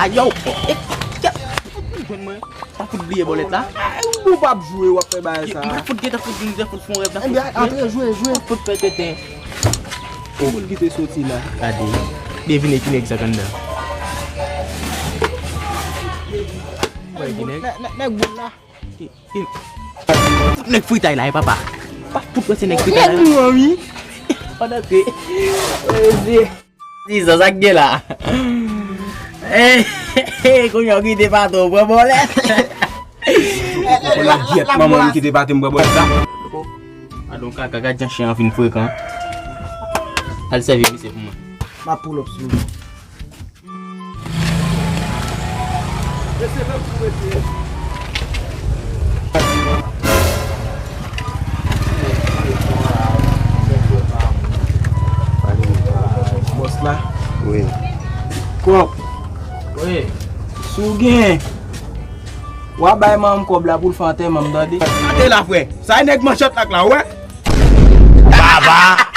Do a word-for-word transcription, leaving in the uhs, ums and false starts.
Ayo, e, e, kè, ou jwenn mwen. Pa fout bliye bòlèt la. Ou p ap jwe, w ap fè bagay sa. M pa fout gentan fout, gentan fout fè yon rèv nan. Ebyen, antre, jwe, jwe. Pa fout fè tenten. Ou moun ki te soti la. Gade. Devine ki nèg sa k anndan. Wè ki nèg. Nèg, nèg, nèg boul la. Ki, ki, nèg fritay la, e papa. Pa fout wè se nèg fritay la. Nèg nou an, wi. Pandan ke, e, se Dizan, sa k gen la? Kounye a w kite patwon w pran bòlèt. Kounye a gyèt manman m kite patwon m pran bòlèt la. Padon kaka, gad jan chen an fin frekan. Al sèvi misye pou mwen. M ap pull up sou li. Bòs la. Wi. Kòb. Wi. Si w gen, w a bay manman m kòb la pou l fè antèman m, tande. Gade la, frè. Sa e nèg manchèt la k la, w wè? Baba.